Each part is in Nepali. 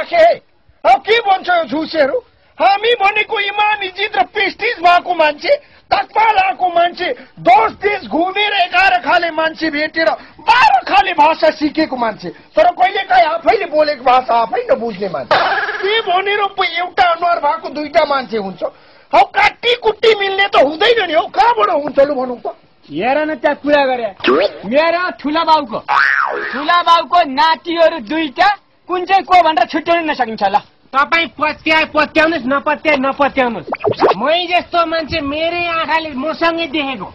राखे अब के भन्छ यो झुसेहरू हामी भनेको इमान इज्जत र प्रेस्टिज भएको मान्छे तकवा लाको मान्छे 10 देश घुमेर 11 खाले मान्छे भेटेर 12 खाले भाषा सिकेको मान्छे तर कहिले काहीँ आफैले बोलेको भाषा आफै नबुझ्ने मान्छे के भनेर एउटा अनुहार भएको दुईटा मान्छे हुन्छ हौ काटी कुट्टी मिल्ने त हुँदैन नि हौ कहाँबाट हुन्छ लु भनौँ त हेर न त्यहाँ कुरा गरे मेरो ठुला बाउको नातिहरू दुईटा कुन चाहिँ को भनेर छुट्याउन नसकिन्छ ल तपाईँ पत्याउनुहोस् नपत्याउनुहोस् मै जस्तो मान्छे मेरै आँखाले मसँगै देखेको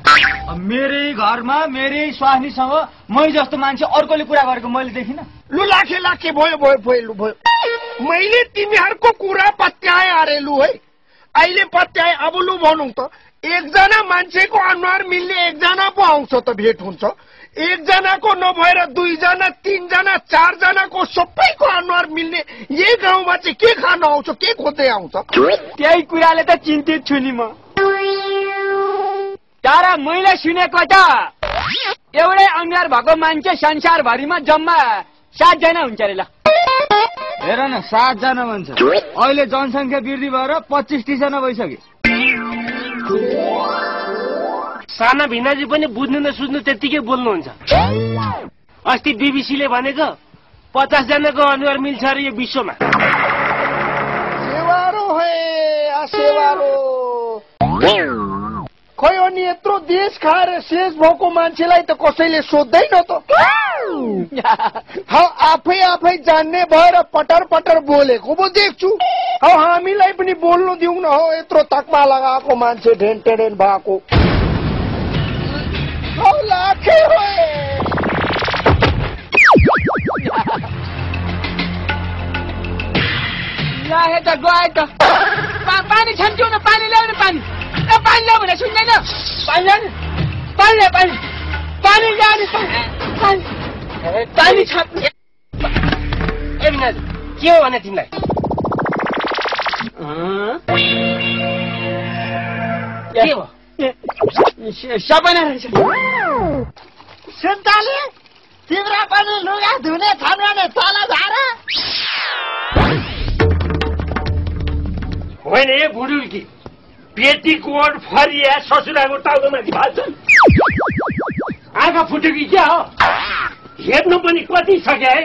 मेरै घरमा मेरै स्वास्नीसँग मै जस्तो मान्छे अर्कोले कुरा गरेको मैले देखिनँ लु लाखे भयो मैले तिमीहरूको कुरा पत्याएँ अरे लु है अहिले पत्याएँ अब लु भनौँ त एकजना मान्छेको अनुहार मिल्ने एकजना पो आउँछ त भेट हुन्छ एकजनाको नभएर दुईजना तीनजना चारजनाको सबैको अनुहार मिल्ने यही गाउँमा चाहिँ के खान आउँछ के खोज्दै आउँछ त्यही कुराले त चिन्तित छु नि म तर मैले सुनेको त एउटै अनुहार भएको मान्छे संसारभरिमा जम्मा 7 जना हुन्छ अरे ल हेर न 7 जना भन्छ अहिले जनसङ्ख्या वृद्धि भएर 25-30 जना भइसक्यो साना भिनाजी पनि बुझ्नु नसुझ्नु त्यतिकै बोल्नुहुन्छ अस्ति बीबीसीले भनेको 50 जनाको अनुहार मिल्छ अरे यो विश्वमा सेवारो सेवारो खै अनि यत्रो देश खाएर शेष भएको मान्छेलाई त कसैले सोध्दैन त आफै जान्ने भएर पटर बोलेको पो देख्छु हौ हामीलाई पनि बोल्नु दिउँ न हो यत्रो तकमा लगाएको मान्छे ढेन भएको लाखे लाहे त गए त पानी छन्क्यौ न पानी ल्याउनु पानी पानी ल्याउ भने सुन्दैन पानी छन् ए भिनाजी के हो भने तिमीलाई के हो सपना रहेछ सुन्ताले तिम्रो पनि लुगा धुने छन् भने तल झार होइन ए बुढुकी पेटीकोट फरिया ससुराको टाउकोमाथि भाल्छ आँखा फुट्यो कि क्या हो हेर्नु पनि कति सक्यो है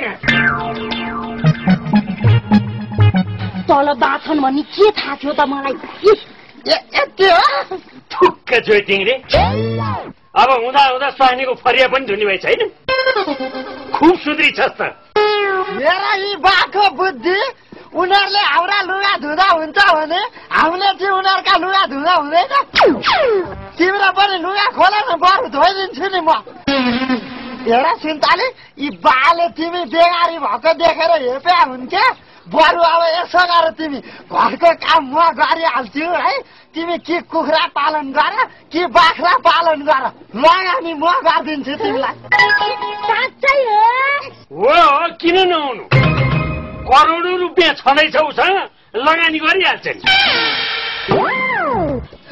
तल बाछन् भन्ने के थाहा थियो त मलाई यति हो ठुक्क जोइटिङ रे अब हुँदा स्वानीको फरिया पनि धुने भए छैन खुब सुध्री छस् त मेरा यी बाको बुद्धि उनीहरूले हाम्रा लुगा धुँदा हुन्छ भने हामीले चाहिँ उनीहरूका लुगा धुँदा हुँदैन तिम्रो पनि लुगा खोला न बरु धोइदिन्छु नि म हेर सुन्ताले यी बाले तिमी बेगारी भएको देखेर हेपे हुन्थ्यो बरु अब यसो गर तिमी घरको काम म गरिहाल्छु है तिमी के कुखुरा पालन गर कि बाख्रा पालन गर लगानी म गरिदिन्छु तिमीलाई हो किन नहुनु करोडौं रुपियाँ छँदैछ उसँग लगानी गरिहाल्छ नि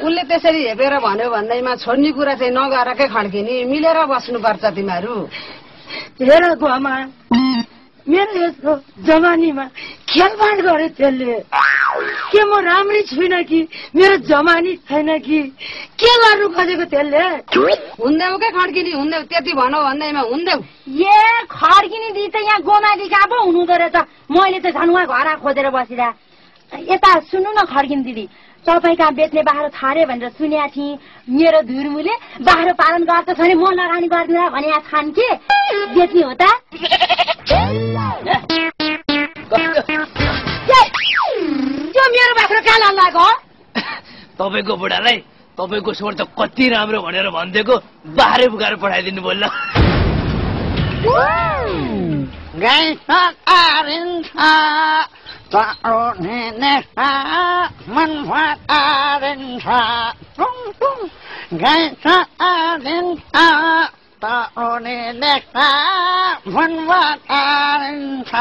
उनले त्यसरी हेपेर भन्यो भन्दैमा छोड्ने कुरा चाहिँ नगरकै खड्किने मिलेर बस्नुपर्छ तिमीहरू हेर गुआमा मेरो यस्तो जवानीमा खेलबाड गरे त्यसले के म राम्री छुइनँ कि मेरो जवानी छैन कि के गर्नु खोजेको त्यसले हुँदैकै खड्किने हुँदै त्यति भनौ भन्दैमा हुँदै ए खड्किने दि त यहाँ गोमालिका पो हुनुहुँदो रहेछ मैले त झन् उहाँ घर खोजेर बसिरा यता सुन्नु न खड्किने दिदी तपाईँ कहाँ बेच्ने बाख्रो छारे भनेर सुनेको थिएँ मेरो धुर्मुले बाख्रो पालन गर्छ भने म लगानी गर्दिन भने छन् के बेच्ने हो त त्यो मेरो बाख्रो कहाँ लाग्यो तपाईँको बुढालाई तपाईँको स्वर त कति राम्रो भनेर भनिदिएको बाह्रै बुगाएर पठाइदिनु बोल्ला गाई सकारिन्छ ताउने नेहा मन फकारिन्छ गाई सकारिन्छ ताउने नेहा मन फकारिन्छ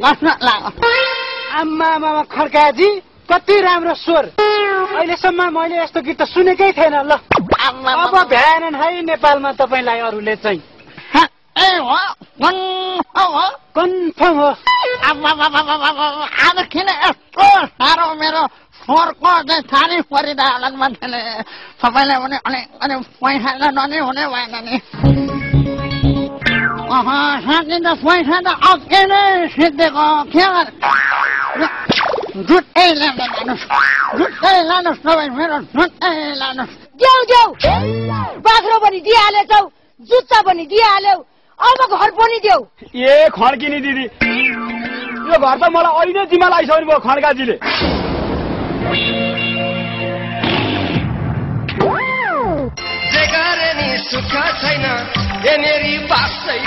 बस्न लाग्यो आमा खड्काजी कति राम्रो स्वर अहिलेसम्म मैले यस्तो गीत त सुनेकै थिएन ल अब भ्याएनन् है नेपालमा तपाईँलाई अरूले चाहिँ कन्फर्म हो आज किन यस्तो साह्रो मेरो स्वरको चाहिँ थाली परिरहला मान्छेले सबैले पनि अनि पैसा त ननै हुने भएन नि साँच्चै त पैसा त अघि नै सिद्धेको के दुधै लानुहोस् तपाईँ मेरो दुधै लानुहोस् देऊ बाख्रो पनि दिइहालेछौ जुत्ता पनि दिइहाल्यौ अब घर पनि देऊ ए खड्किनी दिदी यो घर त मलाई अहिले जिम्मा लगाइसक्नु भयो खड्काजीले जे गरे नि सुख छैन ए मेरी बासै